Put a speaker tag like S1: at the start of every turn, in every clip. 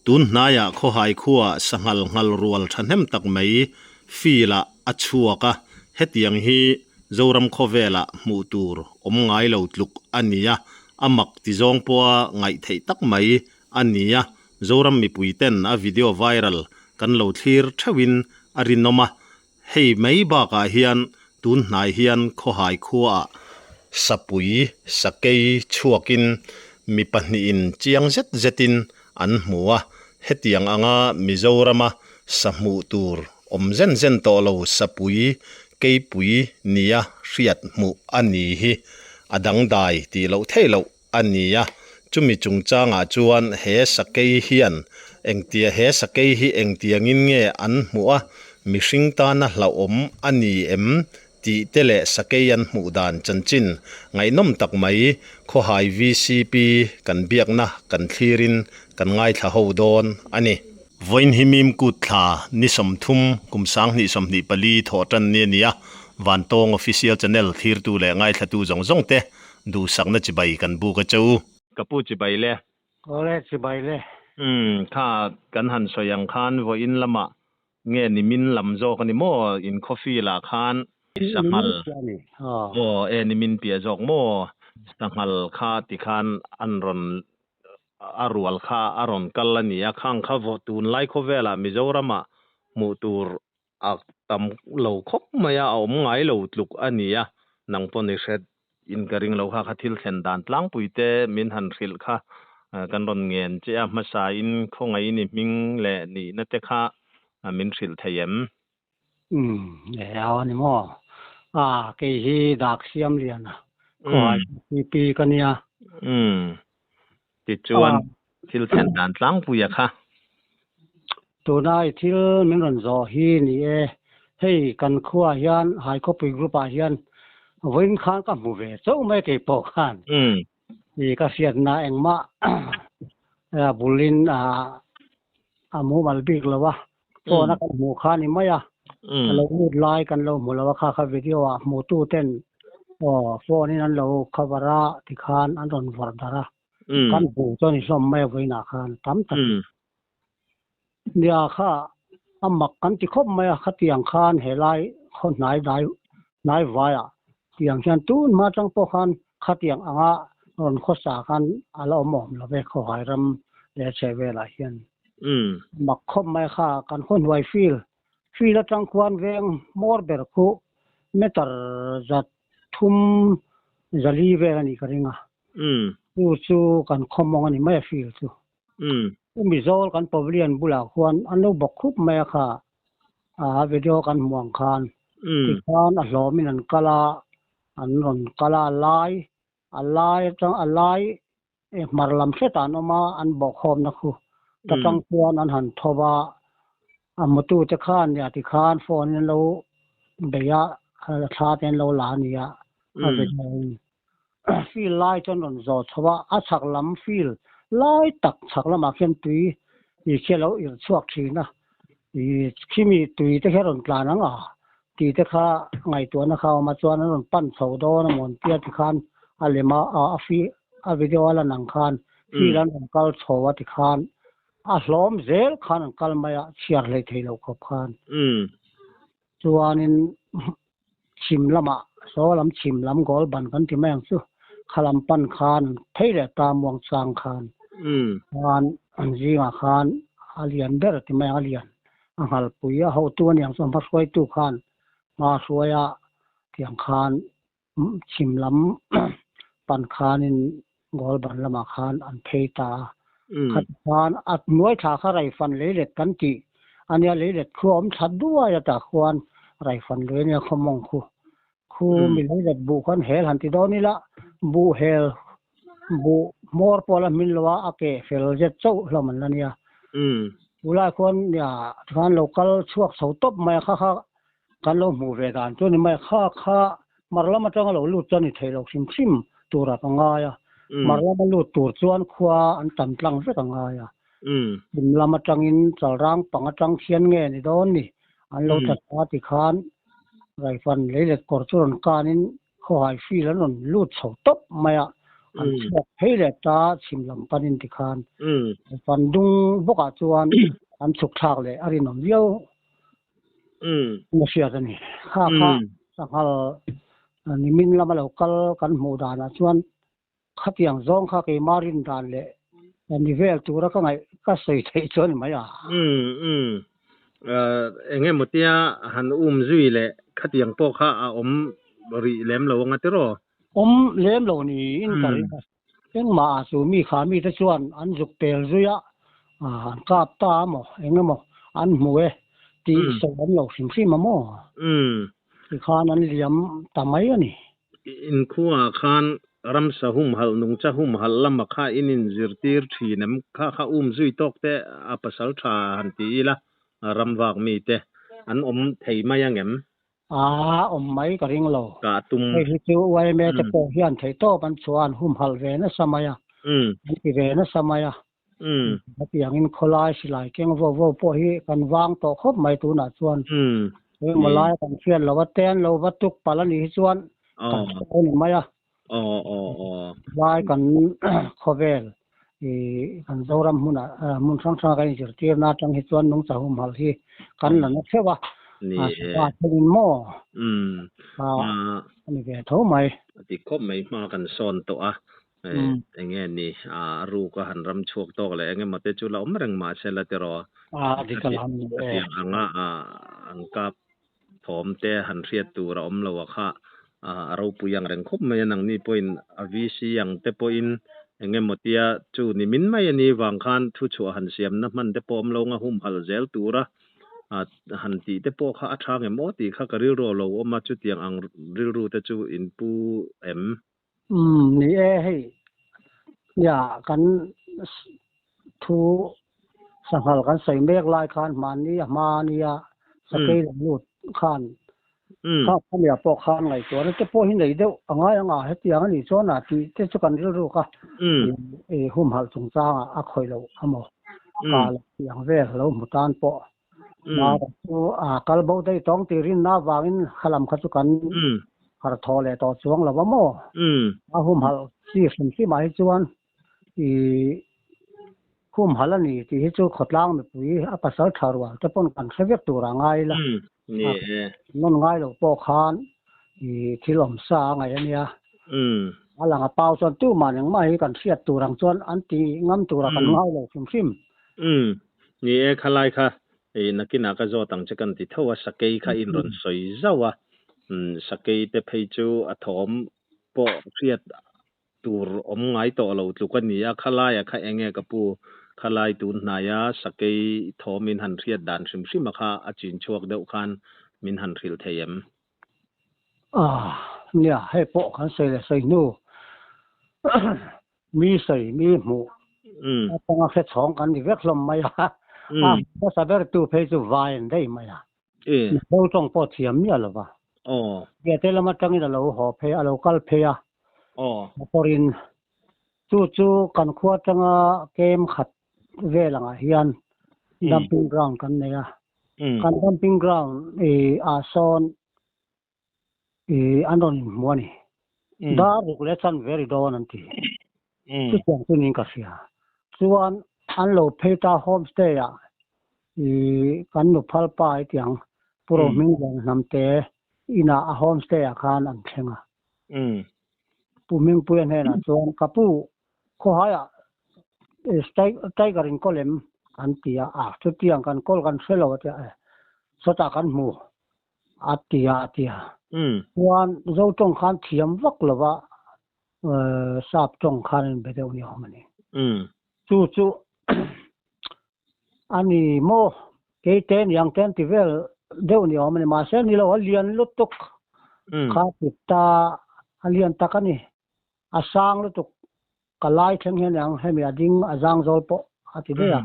S1: Tun hnaiah khawhai khuaah sanghal nghal rual thahnem tak mai field-ah a chhuak a, hetiang hi Zoram khawvelah hmuh tur awm ngai lo tluk a ni a, a mak ti zawng pawha ngaih theih tak mai a ni a, Zoram mipui ten a video viral kan lo thlir theuhin a rinawm a, Hei mai bakah hian tun hnai hian khawhai khuaah sapui sakei chhuakin mi pahnihin chiang zet zetin an hmu a, hetiang anga Mizorama sa hmuh tur awm zen zen tawh lo sapui keipui nia hriat hmuh a ni hi a dangdai tih loh theih loh a ni a, chumi chungchangah chuan he sakei hian engtia he sakei hi engtiangin nge an hmuh a, mihring tana hlauhawm a ni em tih te leh sakei an hmuh dan chanchin ngaihnawm tak mai Khawhai VCP kan biakna kan thlirin kan ngaithla ho dawn a ni. Vawiin hi Mim Kut thla ni 30 kum 2024 thawh tan ni a ni a, Vantawng Official Channel thlirtu leh ngaithlatu zawng zawng te Duhsakna chibai kan buk a che u. Ka pu chibai le.
S2: Awle chibai le.
S1: Umm kha kan han sawi ang khan vawiin lamah nge nimin lam zawk a ni maw in coffee lah khan sanghal aw e nimin piah zawk maw sanghal kha ti khan an rawn a rual kha a rawn kal a ni a khang kha tunlai khawvelah Mizoramah hmuh tur A tam lo khawp mai a, a awm ngai lo tluk a ni a, nang pawh ni hret in ka ring lo kha, kha thil thlen dan tlangpui te min han hrilh kha kan rawn ngen che a, hmasa in khawngaih i hming leh nihna te kha min hrilh thei em?
S2: Umm, e a ni maw? A, kei hi dak siam lian a, khawngaih pi ka nia.
S1: Umm, Tichuan, thil thlen dan tlangpuia kha.
S2: Tuna i thil min rawn zawh hi ni e, hei kan khuaah hian Haikhawpui group ah hian vawiin khan ka hmu ve chauh mai keipawh khan. I ka hriatna engmah bulin a mumal bik lo a, phone a kan hmuh kha ni mai a, a lo lut lai kan lo hmu lo a, kha kha video ah hmutu ten aw phone in an lo cover a tikhan an rawn vawrh darh a, kan hmu chuan i hlawm mai a vawiinah khan tam tak nia kha a mak kan ti khawp mai a, khatiang khan helai khaw hnai dai hnai vaiah tiang hian tun hma atang pawh khan khatiang anga rawn khawsa khan a la awm awm lo ve khawhai ram leh chheh velah hian. Mak khawp mai kha kan khaw hnuai field field atang khuan veng hmawr ber khu meter za thum zali vel a nih ka ring a. Chu chu kan khaw mawng a ni mai a field chu. U Mizawl kan pavilion bulah khuan an lo bawk khup mai a kha a video kan hmuh ang khan tikhan a hlawmin an kal a an rawn kal a lai a lai atang a lai hmar lam hretah an awm a an bawhkhawmna khu ta tang chuan an han tho va a hmutu te khan nia tikhan phone in an lo bei a thla te an lo la a ni a a video in field lai chuan rawn zawh chho a a chhak lam field lai tak chhak lamah khian tui ih khi a lo irh chhuak thin a ih khimi tui te khi a rawn tlan ang a tih te kha ngaihtuahna kha a awm a chuan an rawn pan chho dawn a mawn tia tikhan a lem a a a video a lan ang khan field an rawn kal chho a tikhan a hlawm zel khan an kal mai a chhiar hlei thei lo khawp khan chuanin chhim lamah saw lam chhim lam goal ban kan ti mai ang chu kha lam pan khan an phei leh ta muang chang khan khan an zingah khan a lian ber ti mai ang a lian a nghalpui a hotu a niang chu a hmahruaitu khan hma hruaia tiang khan chhim lam pan khanin goal ban lamah khan an phei ta a. Khat khan a hnuai thla kha raifan leilet kan tih a nia leilet khu a awm thla duai a tah khuan raifan lui a nia khaw mawng khu khu mi leilet buh khan hel han ti dawn ila buh hel buh hmawr pawh la hmin lo a a keh fel zet chauh hlawm an la nia. Tulai khuan nia tikhan lo kal chhuak chho tawp mai a kha kha Kan lo hmuh ve dan chu ni mai kha kha mar lam atanga lo lut chuan ni thei lo hrim hrim turah ka ngai a, mar lama lut tur chuan khua an tan tlang vek a ngai a. Kum lam atangin chalrang pang atang khian nge ni dawn ni an lo tla ta tikhan Raifan leilet kawr chu rawn kanin khawhai field an rawn lut chho tawp mai a. An chhuak phei leh ta chhim lam panin tikhan van dung bawkah chuan an chhuk thlak leh a rinawm viau na hriat a ni. Kha kha sanghal nimin lama lo kal kan hmuh danah chuan Khatiang zawng kha keimah rin dan leh ni vel tura ka ngaih ka sawi theih chu a ni mai a.
S1: Umm umm. Eng emaw tia han um zui leh khatiang pawh kha a awm rih lem lo anga tiraw?
S2: Awm lem lo niin ka ring a. Engmah ah chu mi kha mite chuan an zuk pel zui a, an kap ta a maw eng emaw an hmu e tih sawi an lo hrim hrim a maw? Tikhan an liam ta mai a ni.
S1: Inkhuaah khan ramsa humhalh, nungcha humhalh lama kha in inzirtir thin em? Kha kha um zui tawk te a pasal tha han ti ila ramvak mite an awm thei mai ang em?
S2: Aa, awm mai ka ring lo.
S1: Ka tum.
S2: Hei hi chu yma te pawh hian theihtawp an chhuah an humhalh ve nasa mai a, an ti ve nasa mai a. Hetiangin khawlai silai keng vo vo pawh hi kan vang tawh khawp mai tunah chuan. Engemaw lai kan hriat lo a, ten lo va tuk palh a nih hi chuan kan hre a ni mai a. Lai kan khawvel kan Zoram hmunah hmun hrang hranga kan inzirtirna atang hi chuan nungcha humhalh hi kan la na theuh a. A thlengin maw a ni ve tho mai.
S1: A ti khawp mai hma kan sawn tawh a. Enge ni a ruk a han ram chhuak tawk leh enge maw te chu la awm reng mah se la tiraw hetiang anga an kap thawm te han hriat tur a awm lo a kha a ropui ang reng khawp mai a nangni pawhin a VC ang te pawhin enge maw tia chu ni min mai a ni vang khan thu chhuah han siamna hman te pawh awm lo anga humhalh zel tura han tih te pawh kha a tha ngem aw tih kha ka rilru a lo awm a chutiang ang rilru te chu in pu em?
S2: Umm ni e hei nia kan thu sanghal kan sawi mek lai khan hmanni a hma nia sakei lo lut khan kha khawmia pawh khan ngaihtuahna te pawh hi nei deuh a ngai ang a hetiang a nih chuan a tih te chu kan rilruk a i humhalh chungchangah a khawih loh a maw ka lo tih ang vel lo hmu tan pawh Chu a kal bo daih tawng tih rinna avangin khalam kha chu kan har thaw leh tawh chuang lo a maw? A humhalh chi hrim hrim ah hi chuan i humhalh a ni tih hi chu khawtlang mipui a pasal tha rual te pawn kan hre vek tur a ngai ila. Nawn ngai lo pawh khan i thil awm sa a ngaih a nia. A lang a pau chuan tumah engmah hi kan hriat tur ang chuan an ti ngam tura kan ngai lo hrim hrim.
S1: Ni e, khalai kha i nakinah ka zawt ang che kan ti tho a, sakei kha in rawn sawi zauh a, sakei te phei chu a thawm pawh hriat tur awm ngai tawh lo tluk a ni a, khalaia kha eng nge ka pu, khalai tun hnaia sakei thawm in han hriat dan hrim hrim a kha a chin chhuak deuh khan min han hrilh thei em?
S2: Ah, nia, hei pawh kan sawi leh sawi hnu Mi sawi mi hmuh atanga hre chhawng kan ni vek hlawm mai a, a hmasa ber tu phei chu vai an daih mai a, Mizo tawng pawh thiam miah lo va, Biate lam atangin a lo haw phei a lo kal phei a, motor-in chu chu kan khua atanga kem khat vel angah hian dumping ground kan nei a, kan dumping ground ah sawn I an rawn inhmu a ni. Dar ruk leh chan ve ri dawn an ti. Chutiang chu niin ka hria. Chuan an lo phei ta homestay ah i kan nuphal pa i tiang Pu Rohminglian Hnamte inah a homestay ah khan an thleng a. Pu Hmingpuia hnenah chuan ka pu khawhaiah tiger in kawl em an ti a, a chutiang kan kawl kan hre lo a ti a, sawtah kan hmu. A ti a, a ti a. Chuan Zo tawng khan thiam vak lova sap tawng khan an inbe deuh ni awm a ni. Chu chu a ni maw? Kei te niang te an ti vel deuh ni awm a ni. Mahse ni lo, a lian lutuk kha ti ta, a lian tak a ni. A sang lutuk ka lai thleng hian ang hemi a ding a zang zawl pawh a ti daih a,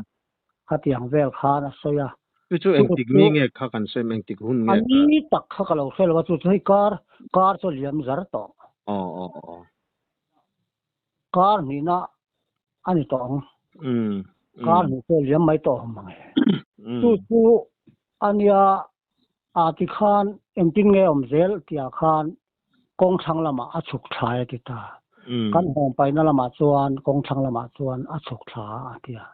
S2: khatiang vel khan a sawi a.
S1: Chu chu engtik ni nge kha kan sawi em, engtik hun nge
S2: kha? A ni tak kha ka lo hre lo a, chu chu hei kar kar chu a liam zar tawh.
S1: Aw aw aw.
S2: Kar hnihna a ni tawh ang. Kar hnih chu a liam mai tawh awm ang e. Chu chu a nia a tikhan engtin nge awm zel tihah khan kawng thlang lamah a chhuk thlai a ti ta. Kan hawng paihna lamah chuan kawng thlang lamah chuan a chhuk thla a ti a.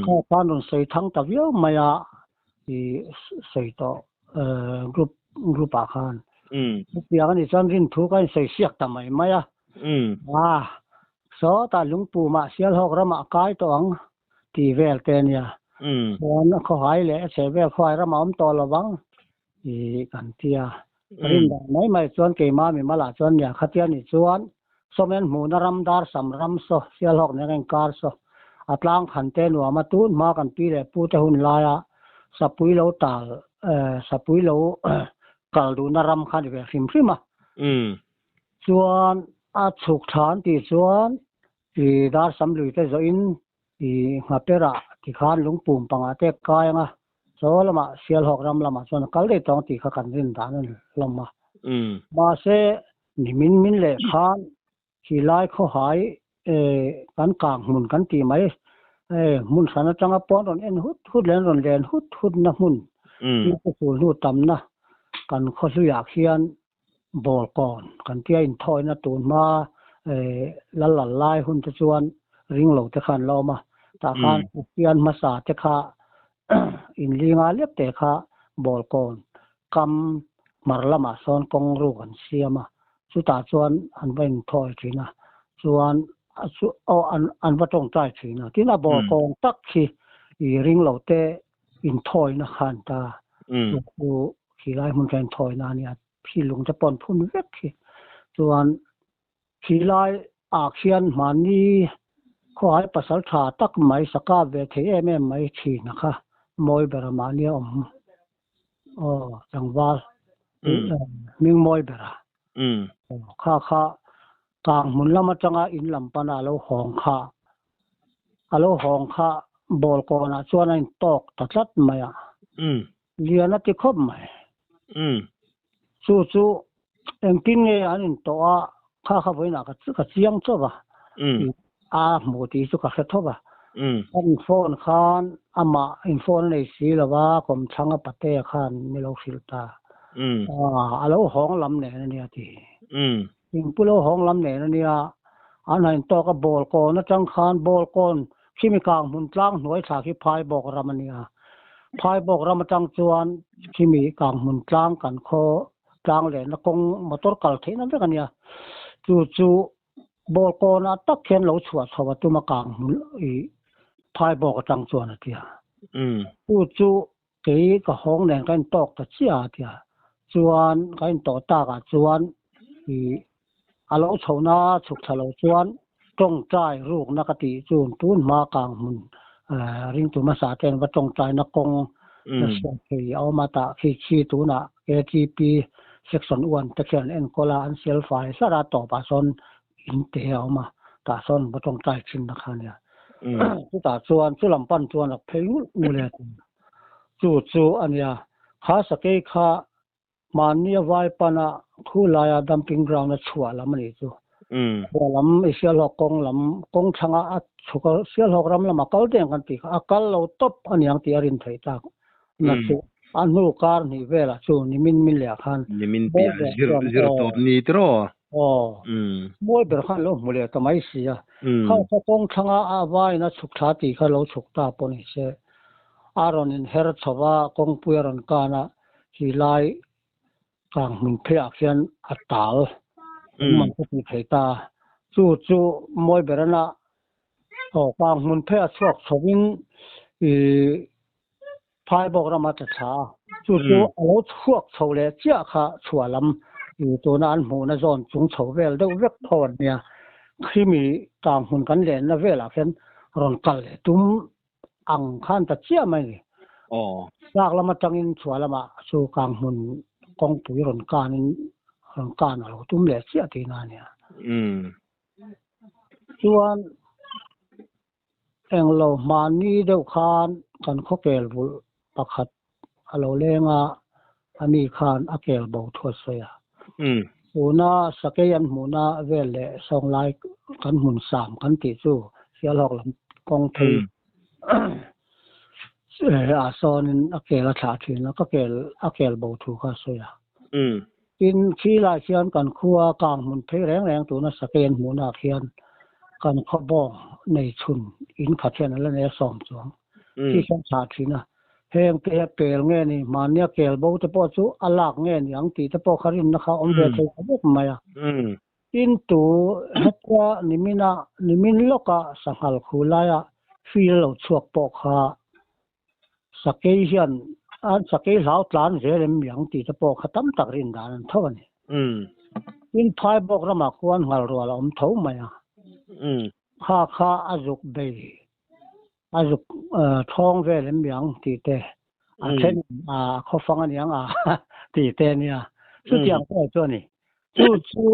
S2: Kha khan rawn sawi thang ta viau mai a i sawi tawh group group ah khan. Chutiang a nih chuan rinthu ka insawi siak ta mai mai a. Sawtah lungpumah Sialhawk ramah kai tawh ang tih vel te a nia. Chuan a khawhai leh a chheh vel khawhai ramah awm tawh lo vang tih kan ti a. Rin dan mai mai chuan keimah mimalah chuan nia khatia nih chuan Sawmen hmuhna ram dar sam ram saw Sialhawk nen a inkar saw a tlang khan te nuam a tun hma kan pi leh pu te hun laia sapui lo tal sapui lo kal duhna ram kha a ni ve hrim hrim a. Chuan a chhuk tha an tih chuan i dar sam lui te zawh in i nghaperah tikhan lungpum pangah te kai ang a, chaw lamah Sialhawk ram lamah chuan a kal daih tawng tih kha kan rin dan a ni hlawm a. Mahse nimin min leh khan khilai khawhai kan kang hmun kan tih mai hmun hran atanga pawn rawn en hut hut leh an rawn len hut hut na hmun thil te hnu tamna kan khawhluiah khian Ball kawn kan tia inthawina tun hma lal lal lai hun te chuan ring lo te kha an la awm a, tah khan Kristian hmasa te kha inlinga lek te kha ball kawn kam hmar lamah sawn kawng ruk an siam a, chutah chuan an va inthawi thin a, chuan aw an va tawngtai thin a, tin a ball kawn tak khi i ring lo te inthawina kha an ta chu chu khilai hmun kha inthawina a nia khi lung te pawh an phun vek khi chuan khilai ah khian mahni khawhai pasal tha tak mai saka ve thei em em mai thin a kha mawi bera mahni a awm aw tlangval hming mawi bera kha kha kang hmun lam atanga in lam pana a lo hawng kha A lo hawng kha ball kawnah chuan a intawk ta tlat mai a. Lian a ti khawp mai. Chu chu engtin nge an intawh a, kha kha vawiinah ka chiang chauh a. A hmu tih chu ka hre thawp a. Kan phone khan amah in phone a nei si lo va, kawmthlang a patea khan mi lo hrilh ta. A lo hawng lam nen a nia ti. Thingpu lo hawng lam nen a nia, an han intawk a, ball kawn atang khan ball kawn khimi kang hmun tlang hnuai thla khi Phaibawk ram a nia. Phaibawk ram atang chuan khimi kang hmun tlang kan khaw tlang lehna kawng motor kal theihna vek a nia. Chu chu ball kawnah tak khian lo chhuah chho a tum a kang hmun ih Phaibawk atang chuan a tia. Chu chu Kei ka hawng nen ka intawk ta chiah a tia. Chuan ka intawh takah chuan ih a lo chhohna chhuk thla lo chuan tawngtai rukna ka tih chu tun hma kang hmun ringtu hmasa te an va tawngtaina kawng siam thei a awm a tah khi khi tunah KTP section 1 te khian an enkawl a an sial fai hlar a tawpah sawn in te a awm a tah sawn va tawngtai thin na kha ania chutah chuan chu lam pan chuan a phei ngulh ngulh e chu chu ania kha sakei kha mahni a vai pana khu laia dumping ground a chhuah lam ani chu chhuah lam i Sialhawk kawng lam kawng thlanga a chhuk a Sialhawk ram lama kal deng kan tih kha a kal lo tawp aniang tih a rin theih tak na chu a hnu kar hnih velah chu nimin min leh ah khan
S1: nimin piah zir zir tawp ni tiraw
S2: aw mawi ber khan lo hmu leh ta mai si a kha kha kawng thlanga a vaiin a chhuk thla tih kha lo chhuk ta pawh ni se a rawn in her chho va kawngpui a rawn kan a hi lai kang hmun phei ah khian a tal man ka ti thei ta chu chu mawi ber ana aw kang hmun phei a chhuak chho in ih Phaibawk rama tla thla a, chu chu a lo chhuak chho leh chiah kha chhuah lam ih tuna an hmuhna zawn chung chho vel deuh vek tho an nia. Khimi kang hmun kan lenna velah khian rawn kal leh tum ang khan ta chiah mai ni. Tlak lam atangin chhuah lamah chu kang hmun kawngpui rawn kanin rawn kan a lo tum leh chiah tihna a nia. Chuan Englo hmanni deuh khan kan khawkel vulh pakhat a lo leng a, ani khan a kel bo thu a sawi a. Tuna sakei an hmuhna vel leh sawnglai kan hmun sam kan tih chu Sialhawk lam kawng phei ah sawnin a kel a thlah thin a, ka kel a kel bo thu kha a sawi a. Tin, khi lai khian kan khua kang hmun phei reng reng tuna sakei an hmuhnaah khian kan khaw bawng nei chhun in khat hian an la nei a sawm chuang. Khi khian thlah thin a. Heng te hi a pel nge ni, mahnia kel bo te pawh chu a lak nge ni ang tih te pawh kha rinna kha a awm ve thei ta vek mai a. Tin, tu hetia nimina nimin lawka sanghal khu laia fil lo chhuak pawh kha Sakei hian an sakei hlau tlan zel em mi ang tih te pawh kha tam tak rin dan an tho a ni. Tin, Phaibawk ramah khuan nghal rual a awm tho mai a. Kha kha a zuk bei, a zuk thawng vel em mi ang tih te, a then a khawfang a niang a tih te a nia. Chutiang pawh chu a ni. Chu chu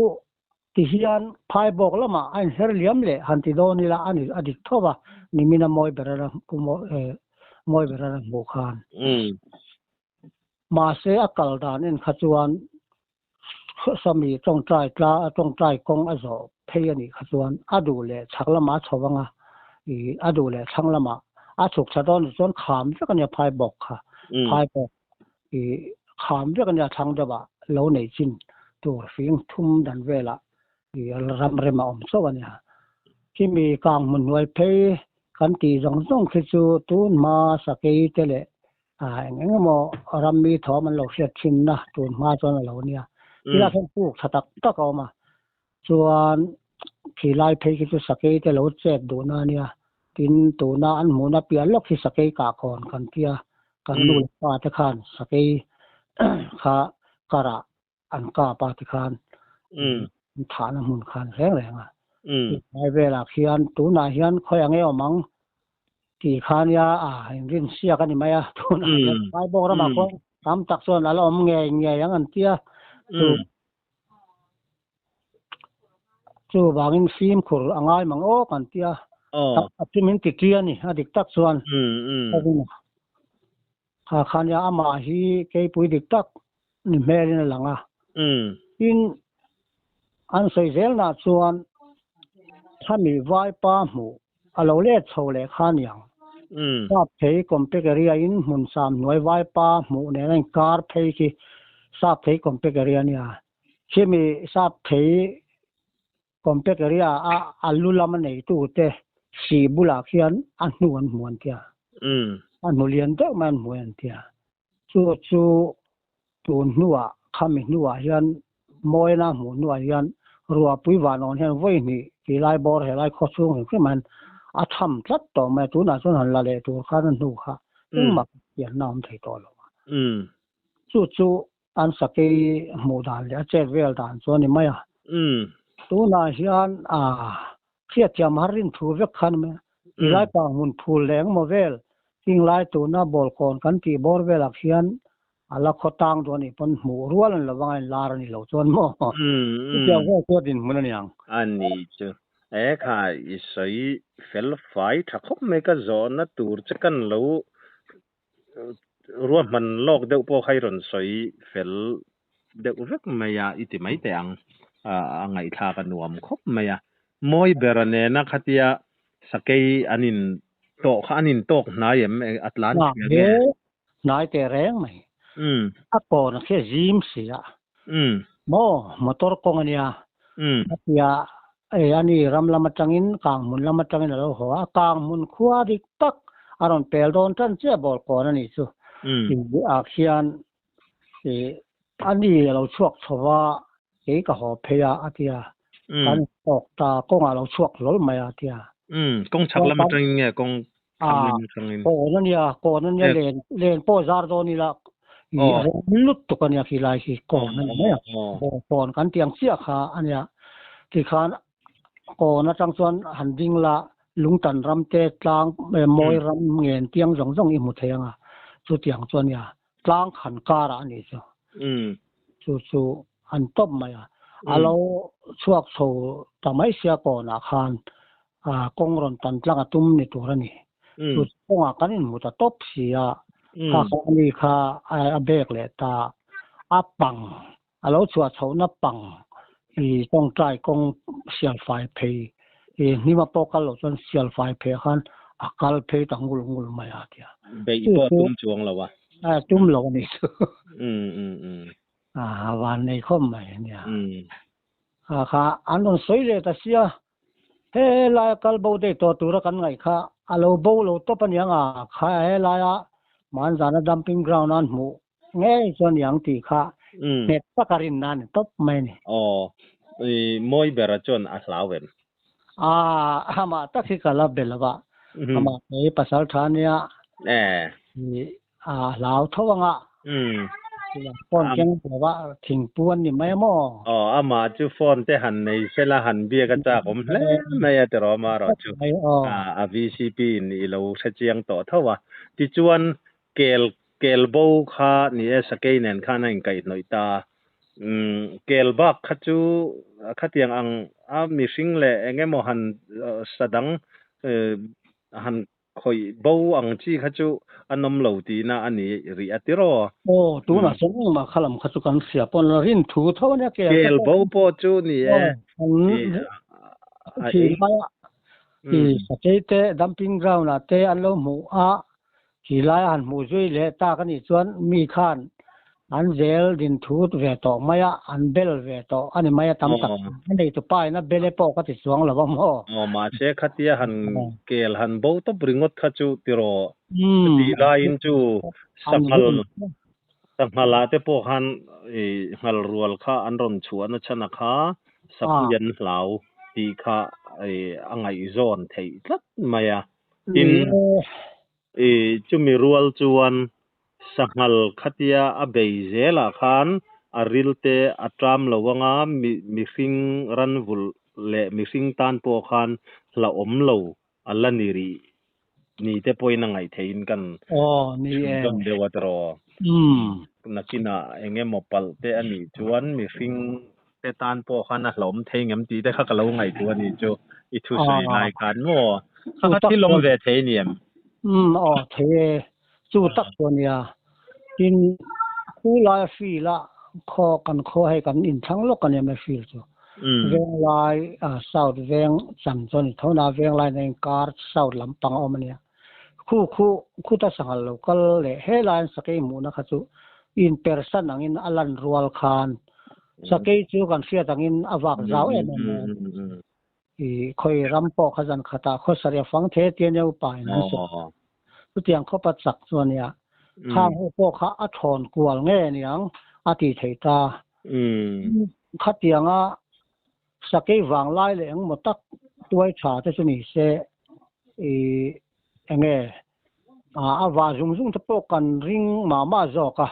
S2: Ti hian Phaibawk lamah a inher liam leh han ti dawn ila a ni a dik tho va, nimin a mawi ber a mawi ber a hmuh khan. Mahse a kal dan en kha chuan Sami tawngtai tla tawngtai kawng a zawh phei a nih kha chuan a duh leh chhak lamah a chho vang a, ih a duh leh thlang lamah a chhuk thla dawn chuan kham vek a nia Phaibawk kha. Phaibawk ih kham vek a nia thlang deuh ah lo nei chin tur fing thum dan velah ih ram rem a awm chauh a nia. Khimi kang hmun hnuai phei kan tih zawng zawng khi chu tun hma sakei te leh ah eng eng emaw ram mi thawm an lo hriat thin na tun hma chuan a lo nia. Tilai khian puk tha tak tak a awm a. Chuan khilai phei khi chu sakei te lo chet duhna a nia. Tin, tuna an hmuhna piah lawk hi sakei kahkawn kan tia, kan nu leh pa te khan sakei kha karah an kap a tikhan an thahna hmun khan reng reng a. Tlai velah khian tunah hian khawi ang e awm ang tih kha nia a inrin siak a ni mai a. Tunah hian Phaibawk ramah khuan tam tak chuan a la awm ngei ngei ang an tia. Chu Chuvangin fimkhur a ngai mang awk an ti a, a chu min ti ṭi a ni, a dik tak chuan. Kha kha nia amah hi keipui dik tak ni hmelin a lang a. Tin, an sawi zelnah chuan khami vaipa hmuh a lo let chho leh kha niang. Sap phei Compact Area in hmun sam hnuai vaipa hmuh nen a inkar phei khi Sap phei Compact Area nia. Khimi Sap phei Compact Area a a lu lama neitu te si bulah khian a hnu an hmu an tia. A hnu lian deuh mai an hmu an tia. Chu chu tun hnuah khami hnuah hian mawina hmuh hnuah hian ruahpui vanawn hian vawi hnih tih lai bawr he lai khaw chhung hrim hrim hian a tham tlat tawh mai a, tunah chuan han la leh tur khan a hnu kha engmah pianna a awm thei tawh lo a. Chu chu an sakei hmuh dan leh a chet vel dan chu a ni mai a. Tunah hian hriatthiam har rin thu vek kha a ni mai a. Tilai pa hmun phul leh engemaw vel Chinglai tuna bawlkawn kan tih bawr velah khian a la khaw tang duh a nih pawn hmuh rual a ni lo vang a inlar a ni lo chuan maw? Chutiang vel chu a dinhmun a ni ang.
S1: A ni chu. E kha i sawi fel fai tha khawp mai ka zawhna tur che kan lo ruahman lawk deuh pawh kha i rawn sawi fel deuh vek mai a i ti mai teh ang. A ngaihthlak a nuam khawp mai a. Mawi bera nena khatia sakei an in tawh kha an in tawk hnai em a tlan
S2: thei nge? Hnai teh reng mai. A kawn a khi a zim si a. Maw motor kawng a nia. A tia e ani ram lam atangin kang hmun lam atangin a lo haw a. A kang hmun khua dik tak a rawn pel dawn tan chiah ball kawn a nih chu. Ah khian Ih, a ni a lo chhuak chho va, kei ka haw phei a, a ti a. Kan tawk ta, kawngah a lo chhuak hlawl mai a, a ti a.
S1: Umm, kawng chhak lam atangin nge kawng thlang lam atangin?
S2: Kawn a nia, kawn a nia, len, len pawh zar dawn ila, ih, a rem lutuk a nia khi lai khi, kawn a ni mai a. Kawn kan tih ang chiah kha a nia. Tikhan kawn atang chuan han ding la, lungtan ram te, tlang, mawi ram ngen tiang zawng zawng i hmu thei ang a, chutiang chu a nia. Tlang khan karah a nih chu. Chu chu an tawp mai a. A lo chhuak chho ta mai sia kawnah khan kawng rawn tan tlang a tum ni tur a ni. Chu kawngah kan inhmu ta tawp si a, kha kha ani kha a bek leh ta a pang a lo chhuah chhohna pang i tawngtai kawng sial fai phei i hnima pawh kal loh chuan sial fai phei ah khan a kal phei ta ngul ngul mai a tia.
S1: Beih pawh tum chuang lo a.
S2: A tum lo a nih chu.
S1: Um um um.
S2: A van nei khawp mai ania. A kha an rawn sawi leh ta sia, he laia kal bo daih tawh tura kan ngaih kha a lo bo lo tawp aniang a, kha he laia Manzana dumping ground an hmuh ngei chu aniang tih kha nghet taka rinna a ni tawp mai a ni.
S1: Aw, i mawi bera chuan a hlau em?
S2: A, amah tak hi ka la be lo va, amah hi pasal tha ania. A hlau tho anga phone keng lo va thingpu an ni mai a maw?
S1: Aw, amah chu phone te han nei sela han biak a chak awm hle mai a tiraw amaherawh chu a VCP in i lo hre chiang tawh tho a. Tichuan kel kel bo kha ni e sakei nen khan a inkaihhnawih ta. Kel bak kha chu khatiang ang a mihring leh eng emaw han sa dang han Khawih bo ang chi kha chu a nawm lo tihna a ni rih a tiraw?
S2: Aw, tunah chuan engmah kha lam kha chu kan hria pawn la rin thu tho a nia kel kha
S1: Kel bo pawh chu ni e.
S2: Kan thih laia i sakei te dumping ground ah te an lo hmuh a, khi laia han hmuh zui leh tak a nih chuan mi khan An zel din thut ve tawh mai a, an bel ve tawh a ni mai a tam tak. A neitu pa in a bel e pawh ka ti chuang lo a maw?
S1: Aw, mahse khatia han kel han bo tawp ringawt kha chu tiraw chutih laiin chu sanghal sanghal ah te pawh khan i nghal rual kha an rawn chhuah na chhan a kha sapui an hlau tih kha i a ngaihzawn theih tlat mai a. Tin, i chumi rual chuan Sanghal khatia a bei zelah khan a rilte a ṭam lo anga mihring ranvulh leh mihring tan pawh khan hlauhawm lo a la ni rih ni te pawhin a ngaih theihin kan chhunzawm deuh a tiraw. Nakinah eng emaw palh te a nih chuan mihring te tan pawh khan a hlauhawm thei ngem tih te kha ka lo ngaihtuah a nih chu i thusawi lai khan maw kha kha thil awm ve thei ni em?
S2: Aw thei e. Chu tak chu a nia. Tin, khu laia field a khaw kan khaw hei kan inthlang lawk a nia mai field chu. Venglai south veng chan chu a ni tho na, venglai na inkar south lampang a awm a nia. Khu khu khuta sanghal lo kal leh helai an sakei hmuhna kha chu inpersan angin a lan rual khan sakei chu kan hriat angin a vak zau em em mai a. I khawi ram pawh kha zan khatah khawsarih a fang the tia nia upa in an sawi. Chutiang khawpa chak chu a nia. Khang ho pawh kha a thawn kual nge aniang a tih theih ta. Khatianga sakei vang lai leh engmaw tak tuai tha te chu ni se i enge a vah zung zung te pawh kan ring mah mah zawk a.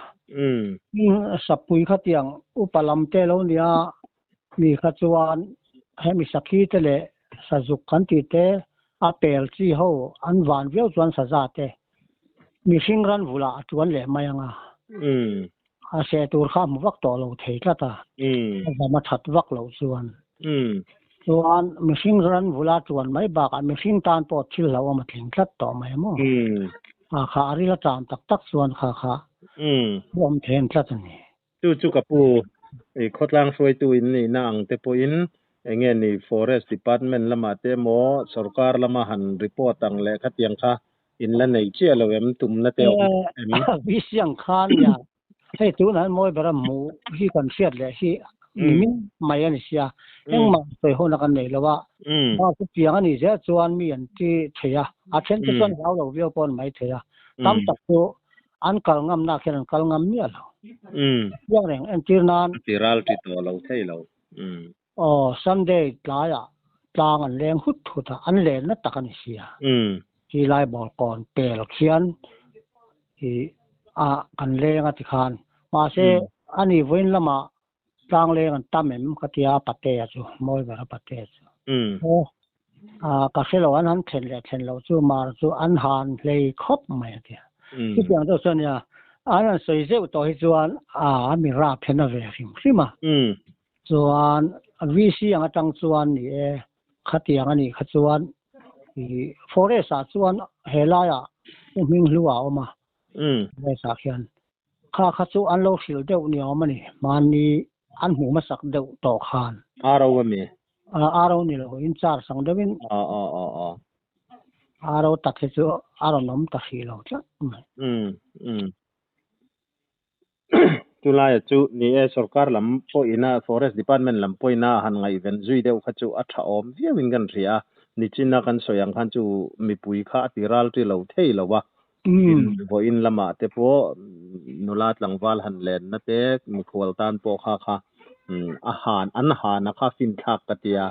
S2: Sapui khatiang upa lam te lo nia Mi kha chuan hemi sakhi te leh sazuk kan tih te a pel chi ho an van viau chuan saza te mihring ran vulah a tuan leh mai ang a. A seh tur kha a hmu vak tawh lo thei tlat a, a zam a that vak loh chuan. Chuan mihring ran vula tuan mai bakah mihring tan pawh thil hlauhawm a tling tlat tawh mai maw? A kha a ril a tan tak tak chuan kha kha awm then tlat a ni.
S1: Chu chu ka pu, i khawtlang hruaitu in nihna ang te pawhin enge ni Forest Department lamah te emaw sorkar lama han report ang leh khatiang kha in la nei chiah lo em, tumna te awm em?
S2: Vi siang khan nia, hei tunah hian mawi bera hmuh hi kan hriat leh hi nimin mai a ni sia, engmah sawi hona kan nei lo a, bak chu piang a nih zel chuan mi an ti thei a, a then te chuan hlau lo viau pawh an mai thei a, tam tak chu An kal ngamnak hian an kal ngam miah lo. Chiang reng entir nan.
S1: A ti ral ti tawh lo thei lo.
S2: Aw, Sunday tlaiah tlang an leng hut hut a, an lenna tak a ni sia. Khi lai ball kawn pel khian i a kan leng a ti khan. Mahse, ani vawiin lamah Tlang leng an tam em ka tia Patea chu, mawi ber a Patea chu. Aw, ka hre lo an han thlen leh thlen loh chu mar chu an han hlei khawp mai a tia. Chutiang deuh chuan nia, an han sawi zeuh tawh hi chuan a mi rap hian a ve hrim hrim a. Chuan VC ang atang chuan ni e, khatiang a nih kha chuan i forest ah chuan helaiah u hming hlu a awm a, forest ah khian. Kha kha chu an lo hrilh deuh ni awm a ni. Mahni an hmuh hmasak deuh tawh khan.
S1: Aro a mi?
S2: Aro ni lo, in char sang deuhin.
S1: Aw aw aw aw.
S2: Aro tak hi chu a rawn awm ta hrih lo tlat mai.
S1: Um um. Chulai chu ni e sorkar lam pawhina forest department lam pawhina han ngaihven zui deuh kha chu a tha awm viauin kan hria a. Nichina kan sawi ang khan chu mipui kha a ti ral ṭi lo thei lo a. Tin, vawiin lamah te pawh nula tlangval han lenna te mikhual tan pawh kha kha a han an hana kha finthlak ka tia.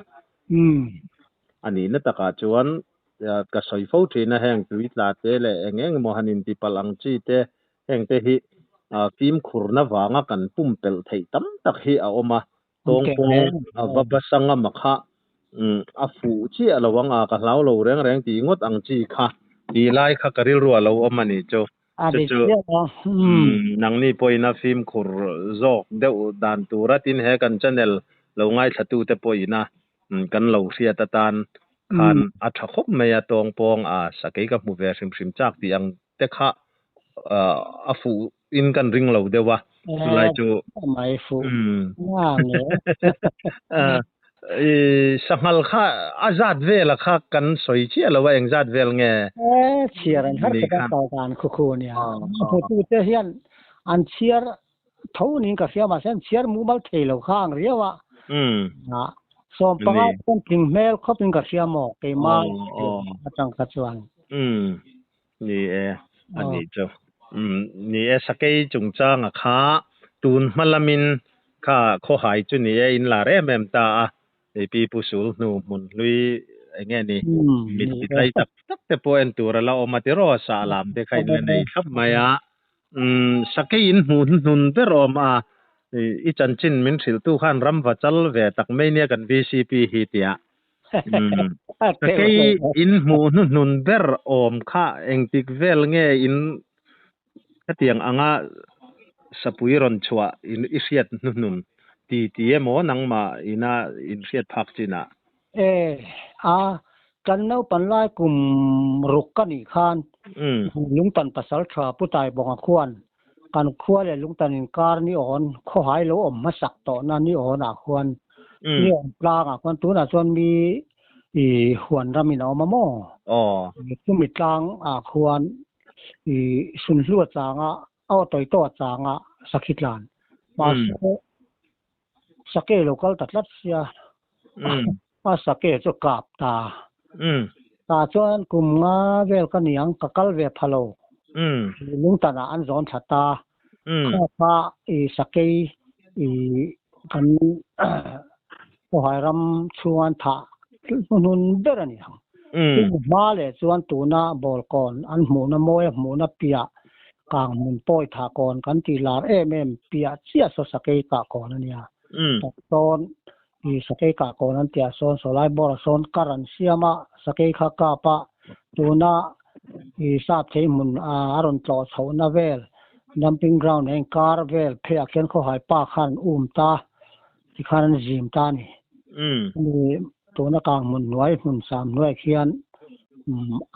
S1: A nihna takah chuan ka sawi fo thin a, heng tui tla te leh eng eng emaw han intipalh ang chi te heng te hi fimkhurna vanga kan pumpelh theih tam tak hi a awm a. Tawngpawng a va basang a ma kha a fuh chiah lo ang a, ka hlau lo reng reng tih ngawt ang chi kha tih lai kha ka rilru a lo awm a nih chu. Chu chu nangni pawhin a fimkhur zawk deuh dan tura tin he kan channel lo ngaithlatute pawhin a kan lo hriat atan khan a tha khawp mai a, tawngpawng a sakei ka hmu ve hrim hrim chak tih ang te kha a fuh in kan ring lo deuh a, chulai chu
S2: mai fuh
S1: sanghal kha a zat vel a kha kan sawi chiah lo a, eng zat vel nge
S2: chhiar an har khat a kal dan khu khu ania hmutu te hian an chhiar tho niin ka hria mahse an chhiar mumal thei lo kha ang riau a 15 chuan tling hmel khawp in ka hria maw keimah atang kha chuan.
S1: Ni e, a nih chu. Umm, ni e, sakei chungchanga kha tun hma lamin kha khawhai chu ni e, in lar em em ta a, hei pi pu sul hnu hmun hlui eng nge ni, mit ti tlai tak tak te pawh en tur a la awm a tiraw, sah lam te kha in la nei thlap mai a. Umm, sakei in hmuh hnuhnun ber awm a, i chanchin min hrilhtu khan ram va chal ve tak mai nia kan vcp hi tia. Sakei in hmuh hnuhnun ber awm kha engtik vel nge in khatiang anga sapui rawn chhuah in i hriat hnuhnun ti ti emaw nangmah ina in hriat phak chinah?
S2: E, a, kan naupan lai kum ruk ka nih khan Lungtan pasal tha Pu Taibawnga khuan kan khua leh Lungtan inkar ni awn khawhai lo awm hmasak tawhna ni awnah khuan ni awm tlangah khuan tunah chuan mi i huan ramin a awm a maw? Chumi tlangah khuan i sunhlua changa aw tawitaw changa sakhi tlan mahse sake lo kal ta tlat sia a sake chu kap ta. Tah chuan kum nga vel ka ni ang, ka kal ve pha lo. Lungtanah an zawn thla ta. Kha kha i sakei i kan Khawhai ram chhunga an thah hnuhnun ber a ni ang. Chu hma leh chuan tuna bawlkawn an hmuhna mawi a hmuhna piah kang hmun pawi thah kawn kan tih lar em em piah chiah saw sakei kah kawn a nia. Tah chuan I sakei kah kawn an tih ah sawn sawlai bawr ah sawn kar an siam a, sakei kha kap a, tuna i sap thei hmun a rawn tlawh chhohna vel dumping ground heng kar vel phei ah khian khawhai pa khan an um ta tikhan an zim ta a ni. Ani tuna kang hmun hnuai hmun sam hnuai khian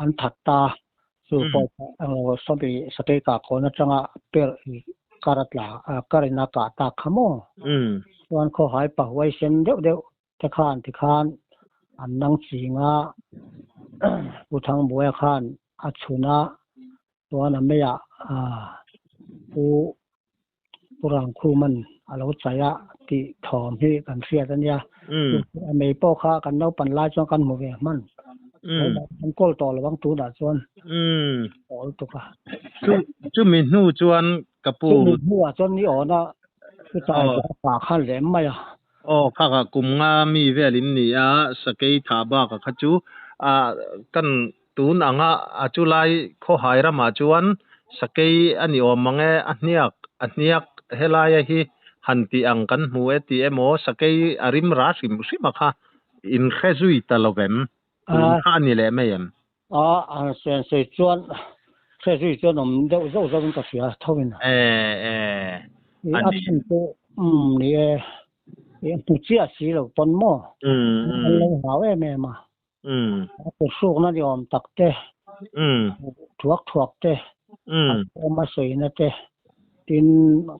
S2: an that ta chu pawh englo sawmi sakei kah kawn atanga per kar a tla kar in a kah tak kha maw chuan khawhai pa huai sen deuh deuh te khan tikhan an nang ching a Pu Thangbuaia khan a chhun a chuan a meiah Pu Pu Rangkhuman a lo chai a tih thawm hi kan hriat a nia. A mei pawh kha kan naupan lai chuan kan hmu ve hman. Kan kawl tawh lo ang tunah chuan awl tuk a.
S1: Chumi hnu chuan ka pu.
S2: Chumi hnuah chuan ni awn a chutai chu a khan lem mai a.
S1: Aw kha kha kum nga mi vel in ni a sakei tha bak a kha chu a kan Tun anga a chulai khawhai ramah chuan sakei a ni awm mang e, a hniak a hniak helaia hi han tih ang kan hmu e tih emaw sakei a rim ra hrim hrim a kha in hre zui ta lo vem? Tun kha a ni leh mai em?
S2: A, a sensei chuan hre zui chuan awm deuh zauh zauhin ka hria tho in.
S1: E, e, a
S2: ni. A chhan chu umm ni e, hmu chiah si lo pawn maw? An lo hlau em em a. A kut hrukna ni awm tak te, thuak thuak te, a awm a sawina te, tin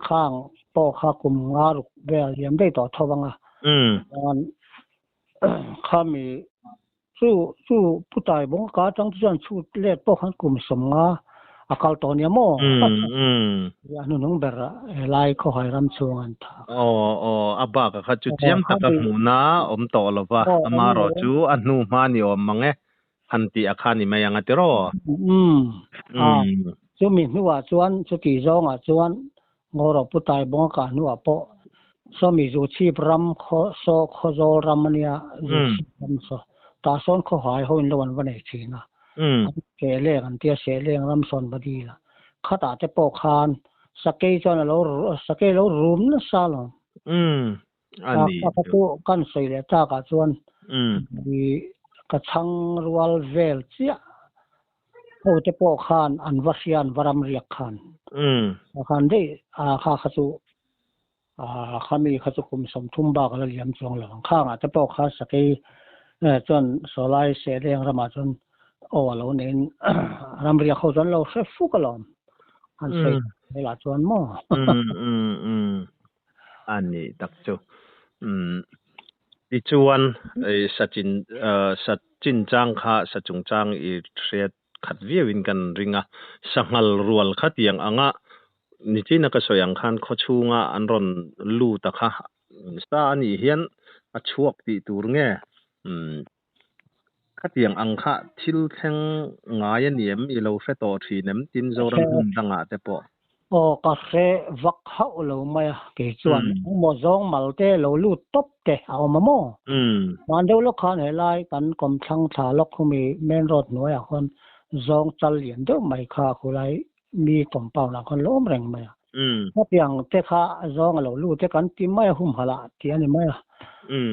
S2: khang pawh kha kum nga ruk vel liam daih tawh tho ang a. Chuan khami chu chu Pu Taibawng ka atang te chuan chhut let pawh khan kum 50. a kal tawh nia maw? A hnuhnung ber helai khawhai ram chhung an tha.
S1: Aw aw a bak a kha chu chiang taka hmuhna awm tawh lo va, amaherawh chu a hnu hma ni awm mang e han tih a kha ni mai ang a tiraw?
S2: Umm chumi hnuah chuan chuti zawngah chuan Ngawrawh Pu Taibawng a kah hnuah pawh sawmi Zuchhip ram khaw saw Khawzawl ram a nia, Zuchhip ram saw tah sawn khawhai ho in lo an va nei thin a, an Sehleng an tia Sehleng ram sawn va dil a, khatah te pawh khan sakei chuan a lo sakei a lo rum nasa alawm.
S1: A ni.
S2: Ka chu kan sawi leh takah chuan ka chhang rual vel chiah ho te pawh khan an va hria an va ram riak khan khan daih a kha kha chu khami kha chu kum 30 bak a la liam chuang lo ang. Khangah te pawh kha sakei chuan sawlai sehleng ramah chuan aw a lo neiin ram riak ho chuan lo hre fuk alawm an sawi velah chuan maw.
S1: A nih tak chu. Umm tichuan Sachin Sachin chang kha sa chungchang i hriat khat viauin kan ring a, sanghal rual kha tiang anga nichina ka sawi ang khan khawchhunga an rawn lut a kha sa a nih hian a chhuak tih tur nge umm khatiang ang kha thil thleng ngai a ni em i lo hre tawh thin em tin Zoram hmun dangah te pawh.
S2: Aw ka hre vak hauh lo mai a kei chuan engmaw zawng mal te lo lut tawp te a awm a maw? Hman deuh lawk khan helai kan kawmthlang thla lawk khumi main road hnuaiah khawn zawng chal lian deuh mai kha khulai mi compound ah khawn lo awm reng mai a. Hetiang te kha zawng a lo lut e kan ti mai a humhalh ah tih a ni mai a.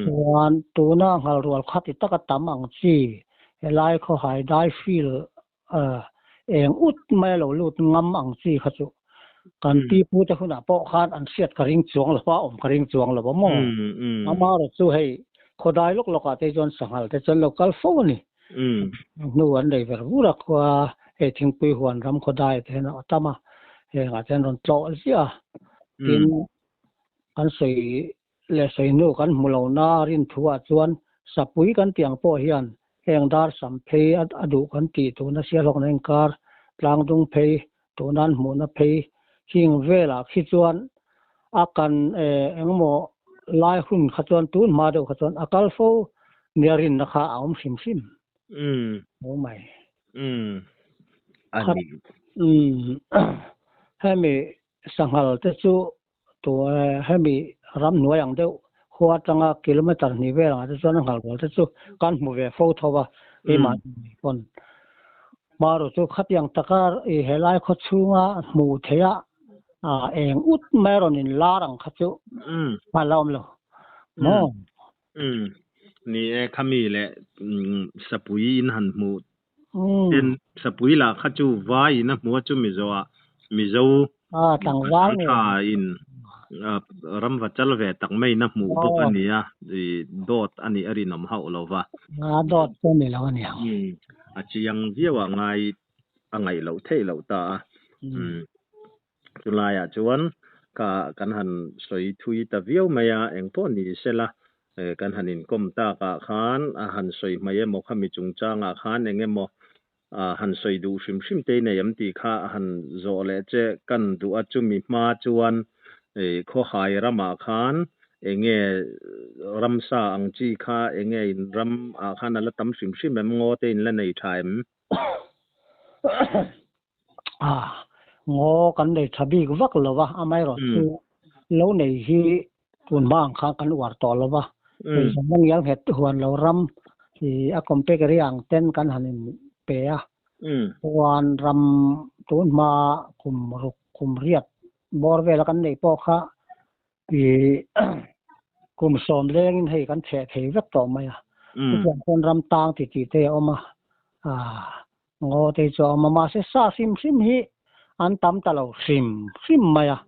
S2: Chuan tuna nghalrual kha ti taka tam ang chi helai khawhai dai field eng ut mai a lo lut ngam ang chi kha chu kan pi pu te hunah pawh khan an hriat ka ring chuang lo a, awm ka ring chuang lo a maw. Amaherawhchu chu hei khawdai lawk lawkah te chuan sanghal te chuan lo kal fo a ni. Hnu an nei ver vur a khua hei thingpui huan ram khawdai te hian a tam a, hengah te hian rawn tlawh ziah a. Tin, kan sawi leh sawi hnu kan hmu lo na rin thu ah chuan sapui kan tih ang pawh hian heng dar sam phei a duh kan tih tuna Sialhawkna inkar tlangdung phei tuna an hmuhna phei hing velah khi chuan a kan engemaw lai hun kha chuan tun hma deuh kha chuan a kal fo nia rinna kha a awm hrim hrim. Ho mai.
S1: A ni.
S2: Hemi sanghal te chu tu hemi ramhnuai ang deuh khua atanga kilometer hnih vel angah te chuan a nghal rual te chu kan hmu ve fo tho a keimah pawn maru chu khatiang taka i helai khaw chhunga hmuh theih a eng ut mai rawn in lar ang kha chu a la awm lo maw.
S1: Ni e khami leh sapui in han hmuh Tin, sapui lah kha chu vai in a hmu a chu Mizo ah Mizo
S2: tlangval
S1: tha in ram va chal ve tak mai in a hmuh bawk a ni a, i dawt a nih a rinawm hauh lo va.
S2: Dawt chu a ni lo a ni ang.
S1: A chiang viau ah ngai a ngaih loh theih loh ta a. Chulaiah chuan ka kan han sawi thui ta viau mai a, engpawh ni sela kan han inkawm takah khan a han sawi hmai emaw khami chungchangah khan eng emaw han sawi duh hrim hrim te i nei em tih kha a han zawh leh che kan duh a, chumi hma chuan khawhai ramah khan enge ramsa ang chi kha enge in ramah khan a la tam hrim hrim em, ngaw te in la nei tha em?
S2: Ngaw kan nei tha bik vak lo va, amaherawh chu lo nei hi tun hma ang khan kan uar tawh lo va, hei zawng a ngial nghet huan lo ram hi a compact area ang ten kan han in pe a, chuan ram tun hma kum ruk kum riat bawr vela kan neih pawh kha I kum sawm lengin hei kan chheh thei vek tawh mai a. Chutiang chuan ram tang ti tih te a awm a, ngaw te chu a awm a, mahse sa hrim hrim hi an tam ta lo hrim hrim mai a.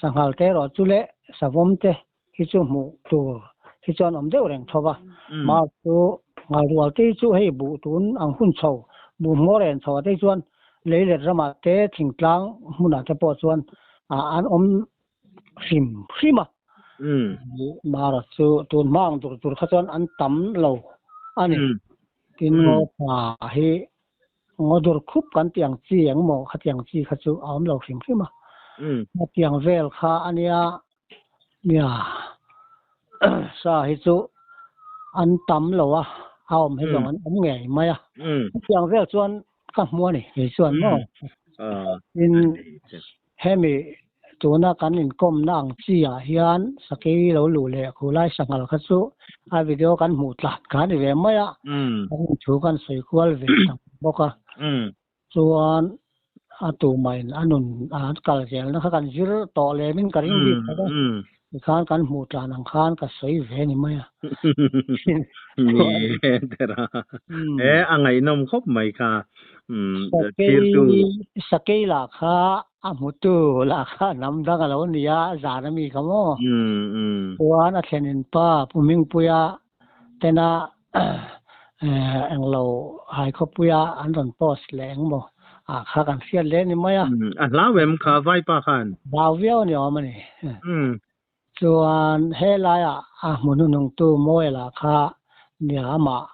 S2: Sanghal te erawh chu leh savawm te hi chu hmuh tur hi chuan awm deuh reng tho va. Mahse chu nghalrual te hi chu hei buh tun ang hun chho, buh hmawr en chho ah te hi chuan Leilet ramah te thingtlang hmunah te pawh chuan an awm hrim hrim a. Mara chu tun hma ang tur tur kha chuan an tam lo a ni. Tin ngaw tha hi Ngaw dur khup kan tih ang chi eng maw khatiang chi kha chu a awm lo hrim hrim a. Khatiang vel kha a nia, nia sa hi chu an tam lo a, a awm hi zawng an awm ngei mai a. Khatiang vel chuan ka hmu a ni kei chuan maw. Tin, hemi tuna kan inkawmna ang chi ah hian sakei lo luh leh khulai sanghal kha chu a video kan hmuh tlat kha a ni ve mai a, kan inthu kan sawi kual ve tak bawk a. Chuan a tumahin a nun a kal zelna kha kan zir tawh lemin ka ring bik tlat a, tikhan kan hmuh tlan ang khan ka sawi ve ni mai a.
S1: Ni e tera. E a ngaihnawm khawp mai kha. Thirtu.
S2: Sakei lah kha a hmutu lah kha hnam dang a lo ni a, zan a mi kha maw? Chuan a thlenin pa Pu Hmingpuia tena englo Haikhawpuia an rawn post leh eng maw ah kha kan hriat leh ni mai a.
S1: A hlau em kha Vaipa khan?
S2: Hlau viau a ni awm a ni. Chuan helaiah a hmu hnuhnungtu Mawela kha nia amah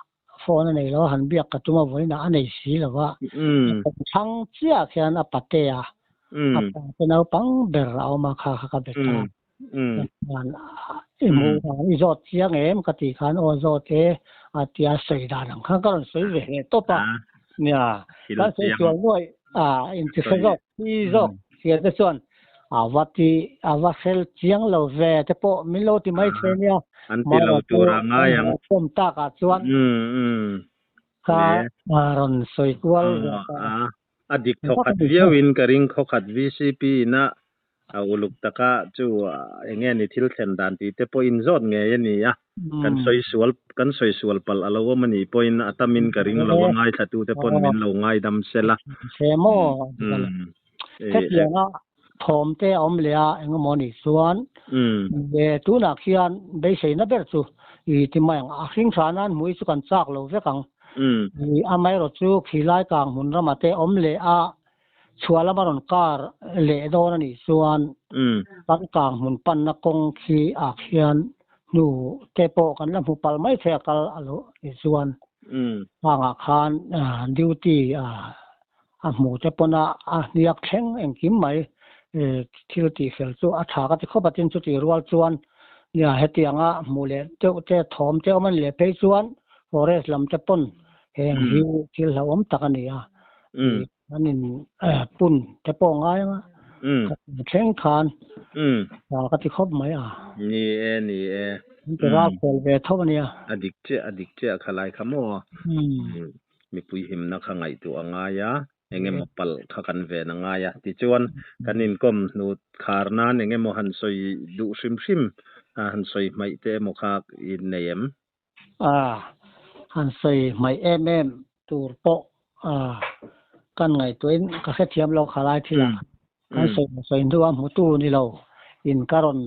S2: phone a nei lo a, han biak ka tum a vawiinah a nei si lo va. A thlang chiah khian a pate a, a pate naupang ber a awm a kha kha ka be ta. Chuan i hmuh dan i zawt chiang em ka tih khan aw zawt e a tia sawi dan ang khan ka rawn sawi ve leh tawp a. Nia, kan sawi sual nuaih a intihre zawk thi zawk sia te chuan A va ti, a va hrel chiang lo ve te pawh min lo ti mai thei nia.
S1: An ti lo tur a ngai ang.
S2: Pawm tak ah chuan ka rawn sawi kual ve ta.
S1: A dik thawkhat viau in ka ring khawkhat VCP in a a uluk taka chu eng nge ni thil thlen dan tih te pawh in zawt ngei a ni a. Kan sawi sual kan sawi sual palh a lo awm a nih pawhin a tamin ka ring lo a ngaithlatu te pawn min lo ngaidam sela.
S2: Maw? Hetianga thawm te a awm leh a engemaw nih chuan tunah khian beiseina ber chu i ti mai ang. A hring hran a hmui chu kan chak lo vek ang. Amaherawh chu khilai kang hmun ramah te awm leh a chhuah lama rawn kar leh dawn a nih chuan kan kang hmun panna kawng khi ah khian hnu te pawh kan la hmu palh mai thei a kal a lo nih chuan hangah khan duty a hmu te pawn a a hniak thleng engkim mai thil tih fel chu a tha ka ti khawp a tin chutih rual chuan nia hetianga hmuh leh deuh te thawm te awm a ni leh phei chuan forest lam te pawn heng hi thil hlauhawm tak a ni a an in pun te pawh ngai ang a thleng khan ka ti khawp mai a.
S1: Ni e ni e.
S2: An ti ral kual ve tho a nia.
S1: A dik chiah a dik chiah khalai kha maw. Mipui himna kha ngaihtuah a ngai a, eng emaw palh kha kan ven a ngai a. Tichuan, kan inkawm hnu khar nan eng emaw han sawi duh hrim hrim, han sawi hmaih te emaw kha i nei em?
S2: A, han sawi hmaih em em tur pawh kan ngaihtuahin ka hrethiam lo kha lai thil ah kan sawi sawi hnu a hmutu ni lo in ka rawn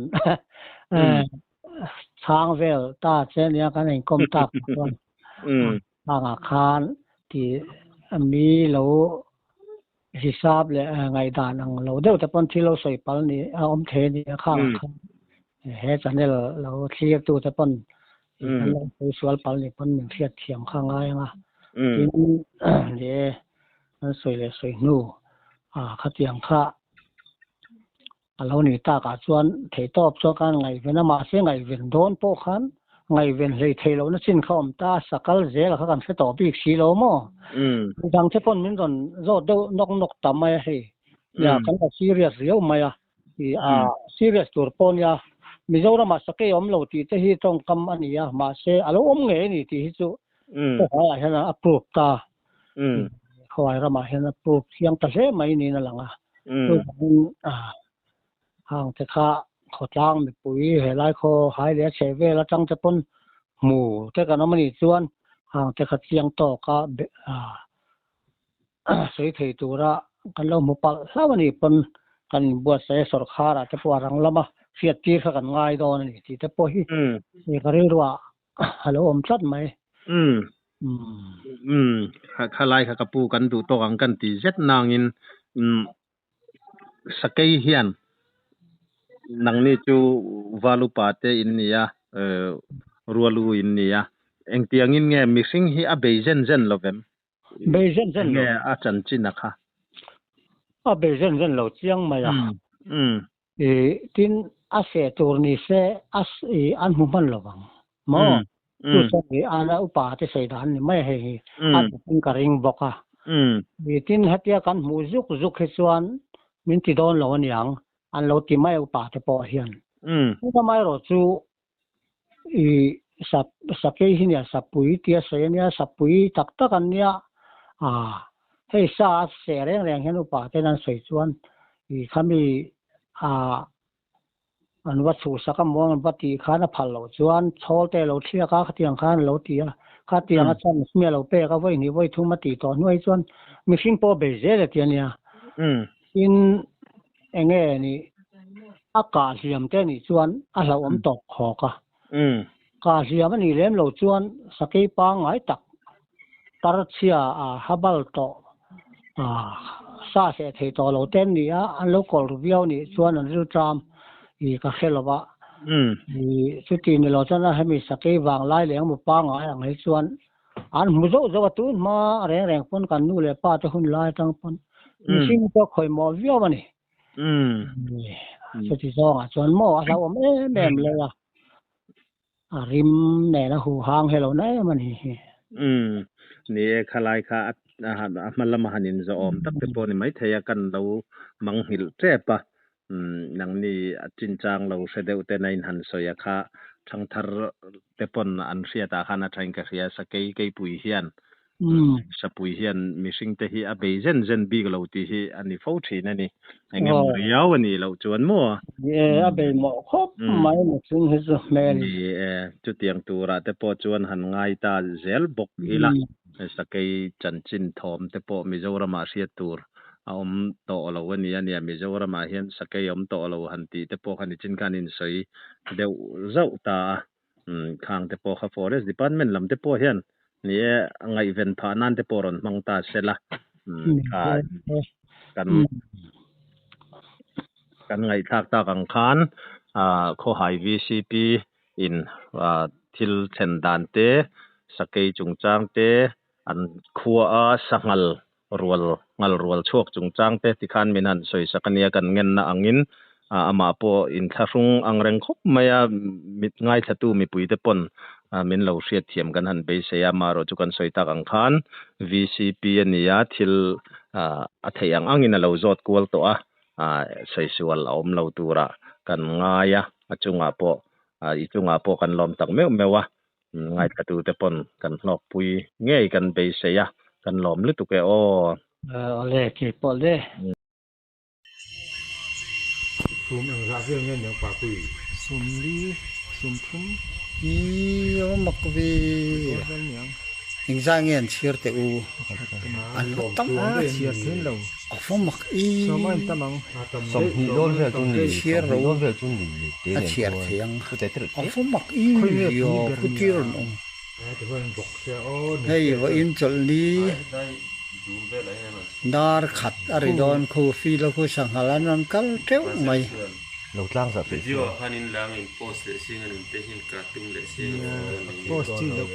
S2: chhang vel ta che nia kan inkawm tak chuan Hangah khan ti mi lo hisap leh ngaihdan ang lo deuh te pawn thil lo sawi pal ni a awm thei a ni a khangah khan he channel lo thlir tu te pawn kan lo sawi sual pal ni pawn min hriat thiam kha ngai ang a tin le kan sawi leh sawi hnu a khatiang kha A lo ni takah chuan theihtawp chuan khan ngaihven a, mahse ngaihven dawn pawh khan ngaihven hlei thei lohna chin kha awm ta, sakal zela kha kan hre tawh bik si lo maw? Midang te pawn min rawn zawt deuh nawk nawk ta mai a hei, nia kan la serious riau mai a, i a serious tur pawh nia Mizoramah sakei a awm lo tih te hi tawngkam a ni a, mahse a lo awm ngei a ni tih hi chu khawhaiah hian a prove ta. Khawai ramah hian a prove thiang ta hle mai niin a lang a. Chuvangin hang te kha khawtlang mipui helai khaw hai leh a chheh vel atang te pawn hmu te kan awm a nih chuan hang te kha chiang tawka sawi thei tura kan lo hmu palh hlauh a nih pawn kan inbuatsaih a sawrkharah te pawh a rang lama hriat tir kha kan ngai dawn a ni tih te pawh hi ka rilruah a lo awm tlat mai.
S1: Umm khalai kha ka pu kan duh tawk ang kan ti zet nangin umm sakei hian nangni chu valupa te in ni a rualu in ni a engtiangin nge mihring hi a bei zen zen lovem?
S2: Bei zen zen lo.
S1: Enge a chanchin a kha?
S2: A bei zen zen lo chiang mai a. I tin a seh tur ni se a i an hmu hman lo vang maw? Chu chuan i ana upa te sawi dan ni mai a hei hi a dik in ka ring bawk a. I tin hetia kan hmuh zuk zuk hi chuan min ti dawn lo aniang an lo ti mai a upa te pawh hian. Chutamaherawh chu I sap sakei hi nia sapui tia sawi ania sapui tak tak an nia ah hei sa a seh reng reng hian upa ten an sawi chuan i khami ah an va chhuhsak a muang an va tih khan a phal loh chuan chhawl te a lo thliak a khatiang khan a lo ti a khatiang a chance mi a lo pek a vawi hnih vawi thum a tih tawh hnuai chuan mihring pawh a bei zel e ti ania tin enge nih a kah hliam te nih chuan a hlauhawm tawp khawk a. Kah hliam a nih lem lo chuan sakei pangngai tak tarchhia a habal tawh a sa seh thei tawh lo te an ni a, an lo kawlh ru viau nih chuan an rilṭam i ka hre lo va. I chuti ni lo chuan a hemi sakei vanglai leh engemaw pangngai ang hi chuan An hmu zauh zauh a, tun hma reng reng pawn kan nu leh pa te hun lai atang pawn mihring chu a khawih mawh viau a ni. Chuti zawngah chuan maw a hlauhawm em em leh a, a rim nen a huhang he lo na em a ni hi.
S1: Ni e, khalai kha a hma lama han inzawhawm tak te pawh a ni maithei a, kan lo mangnghilh tep a. Nangni a chinchang lo hre deuh ten a inhan sawi a kha thangthar te pawn an hriat ah khan a thain ka hria sakei keipui hian sapui hian mihring te hi a bei zen zen bik lo tih hi a ni fo thin a ni eng emaw riau a nih loh chuan maw
S2: Ni e a bei mawh khawp mai mihring hi chu hmel
S1: Ni e chutiang turah te pawh chuan han ngai ta zel bawk ila sakei chanchin thawm te pawh Mizoramah hriat tur a awm tawh lo a ni a nia, Mizoramah hian sakei a awm tawh lo han tih te pawh kha nichin khan insawi deuh zauh ta a, khang te pawh kha Forest Department lam te pawh hian ni e ngaihven phah nan te pawh rawn hmang ta se la, kha kan kan ngaihthlak tak ang khan Khawhai VCP in thil thlen dan te, sakei chungchang te, an khua a sanghal rual nghal rual chhuak chungchang te tikhan min han sawi sak ania kan ngenna angin amah pawh inthlahrung ang reng khawp mai a mit ngaithlatu mipui te pawn min lo hriat thiam kan han beisei a amaherawh chu kan sawi tak ang khan VCP a ni a thil a theih ang angin a lo zawt kual tawh a sawi sual a awm lo turah kan ngai a a chungah pawh i chungah pawh kan lawm tak meuh meuh a. Ngaithlatute pawn kan hlawkpui ngei kan beisei a, kan lawm lutuk e aw.
S2: Awle, kei pawh le.
S3: Sum engzah vel nge niang Papui?
S4: Sum li, sum thum.
S5: I aw mak ve. Engzah nge an chhiar teh u? An va tam
S4: a chhiar thin lo.
S5: A va mak i.
S4: Sawm a intam ang.
S6: Sawmhnih dawn vel chu ni,
S5: Chhiar
S6: sawmhnih
S5: ro
S6: dawn vel chu ni te
S5: a
S6: nen
S5: chhiar
S6: chuan
S5: thei ang.
S6: chute tirh
S5: A
S6: te.
S5: va mak i
S4: Khawi nge
S5: io
S4: pui ber
S5: khu
S4: ni
S5: tir
S4: ang?
S5: rawn awm. Hei vawiin chawlh ni dar khat a ri dawn khu feel a khu sanghal an rawn kal teuh mai.
S6: Lo tlang zah peih
S7: Video ah khan in lang in post leh sing a nun te hian ka tum leh sing a
S4: Post chi loh.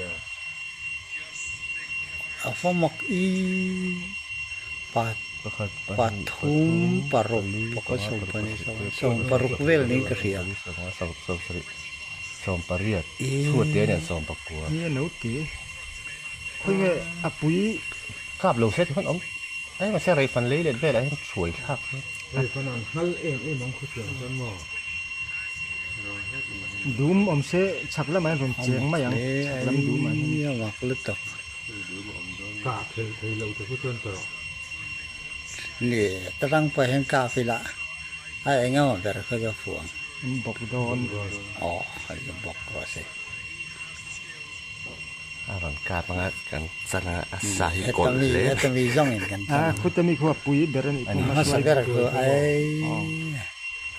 S5: A va mak i pat pathum paruk pakhat sawm pahnih sawm sawm paruk vel niin ka hria.
S6: Sawm pariat chhuat te nen sawm pakua.
S4: Ni a no ti. Khawi nge a pui.
S6: Kap lo se ti hman awm. Ai mahse reifan lei let velah hian hruai thlak hi.
S3: Reifan an nghal em em ang khawtiang chuan maw.
S4: Dum awm se chhak lamah hian rawn cheng mai ang. Chhak lam dum ah hian.
S5: A mak lutuk.
S3: Kah theih thei loh te khu chuan ta rawh.
S5: Ni tarang pawh hian kap ila a eng emaw ber kha chu a fuh ang.
S4: An bawk dawn.
S5: Aw an bawk rawh se.
S6: A rawn kap anga kan chan anga a sa hi kawlh hle.
S5: Heta mi zawng in kan chan.
S4: A khuta mi khu a pui ber a nih
S5: pawh hmasa ber khu ai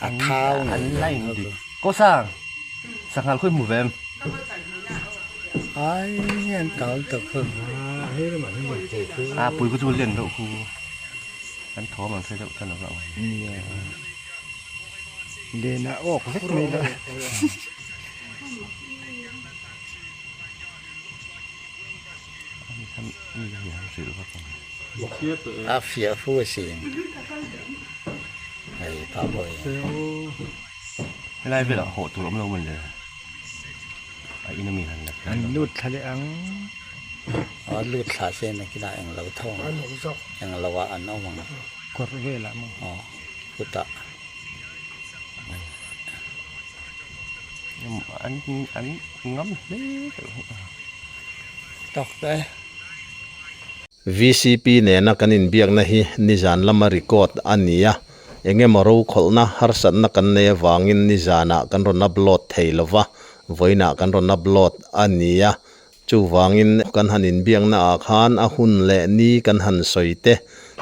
S5: a thau ngei.
S6: An line dik. Ko sang sanghal khawi hmu ve em?
S5: Ai an tal tak khu.
S6: A pui khu chu len deuh khu an thawm ang hre deuh than ang.
S4: Nia len a awk vek mai la.
S5: A fiah fu asin. Hei pa pawh hi.
S6: Helai velah hawh tur awm lo mawn le. A in ami han la.
S4: An lut thla leh ang.
S5: A lut thla se nakinah eng lo tho ang. Eng lo ah an awm ang.
S4: Kawr velah maw?
S5: Aw kutah.
S6: An an ngam hle tawh hi.
S5: Tawk te.
S1: VCP nena kan inbiakna hi nizan lama record a ni a, engemaw rokhawlhna harsatna kan nei avangin nizanah kan rawn upload thei lova, vawiinah kan rawn upload a ni a. Chuvangin kan han inbiakna ah khan a hun leh ni kan han sawi te,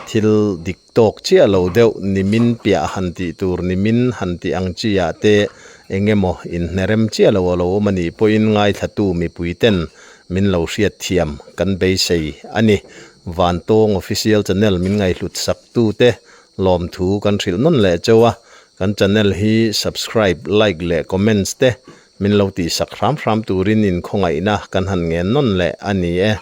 S1: thil dik tawk chiah lo deuh nimin piah han tih tur nimin han tih ang chi ah te engemaw inhnerem chiah lo a lo awm a nih pawhin ngaithlatu mipui ten min lo hriat thiam kan beisei a ni. Vantawng Official Channel min ngaihhlut sak tu te lawmthu kan hrilh nawn leh cheu a, kan channel hi subscribe, like leh comments te Min lo tihsak hram hram turin in khawngaihna kan han ngen nawn leh a ni e.